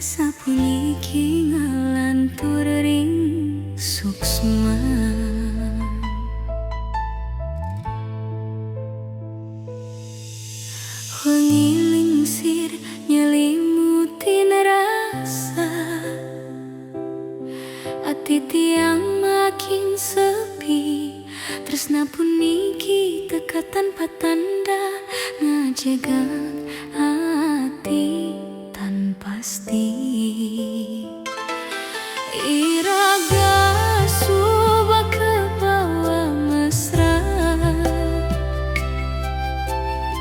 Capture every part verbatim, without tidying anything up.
Sapuniki ngalantur ring suksma. Wengi lingsir nyelimutin rasa, ati tiang makin sepi. Tresna puniki teka tanpa tanda, ngajegang ati tan pasti. Iraga suba kabawa mesra,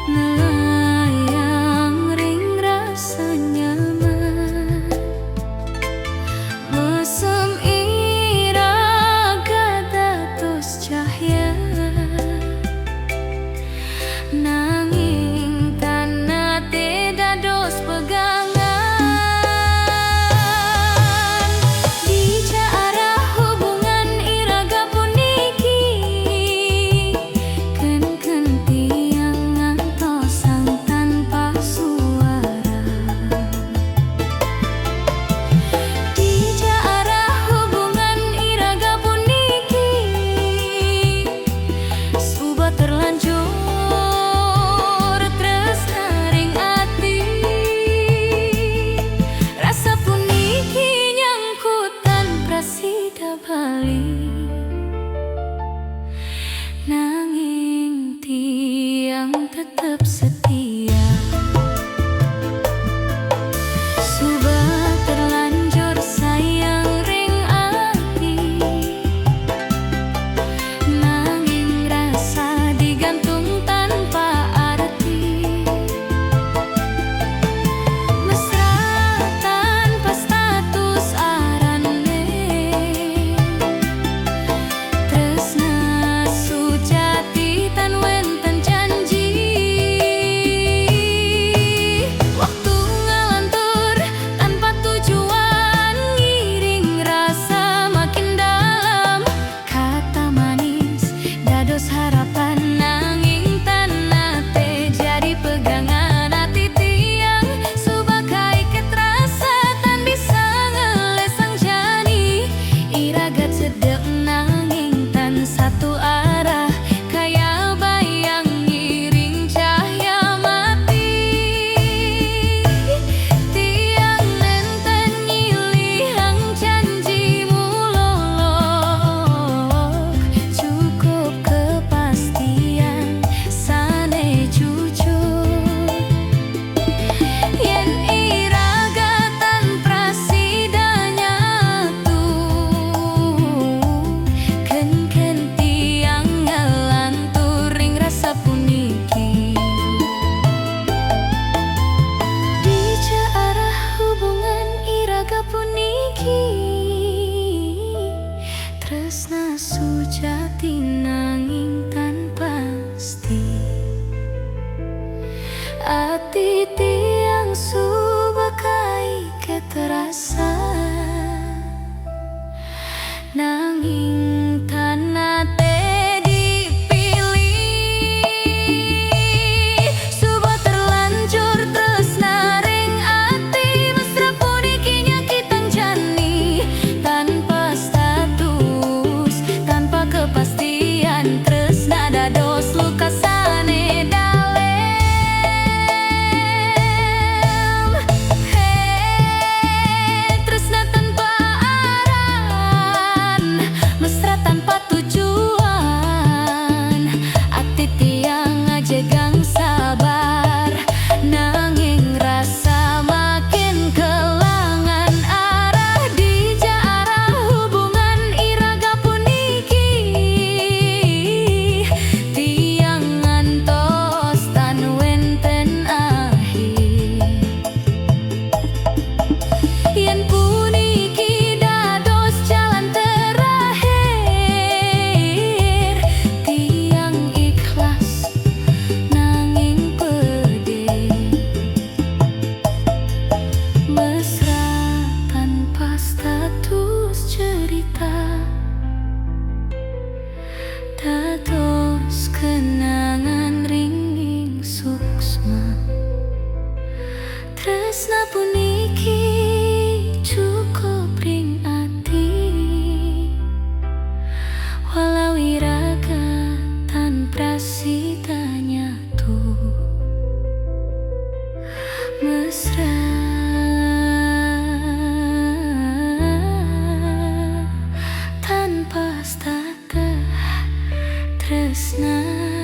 nelayang ring rasa nyaman. Mesem iraga dados cahya, nanging tan nate dados pegangan. Dija arah hubungan iraga puniki? Kenken tiang ngantosang tanpa suara. Dija arah hubungan iraga puniki? Suba terlanjur tresna ring ati. Rasa puniki nyangkutan prasida Bali. Nanging tiang tetep setia. Suba terlanjur sayang ring ati, nanging rasa digantung tanpa arti. Mesra tanpa status arane. Tresna sujati tan wenten janji. Waktu ngalantur tanpa tujuan, ngiring rasa makin dalam. Kata manis dados harapan, nanging tan nate jadi pegangan. Ati tiang suba kaiket rasa, tan bisa ngelesang jani. Iraga cedek nanging tan satu arah, kaya bayang ngiring cahya mati. Tiang nenten nyilihang janji mulolog, cukup kepastian sane jujur. Yen iraga tan prasida nyatu, kenken tiang ngalantur ring rasa puniki. Dija arah hubungan iraga puniki? Tresna sujati nanging tan pasti. Ati tiang suba kaiket rasa, nanging tan nate dipilih. Suba terlanjur tresna ring ati, mesra puniki nyakitang jani. Tanpa status, tanpa kepastian, tresna dados luka sane dalem. He, Mesra tanpa stakeh tresna.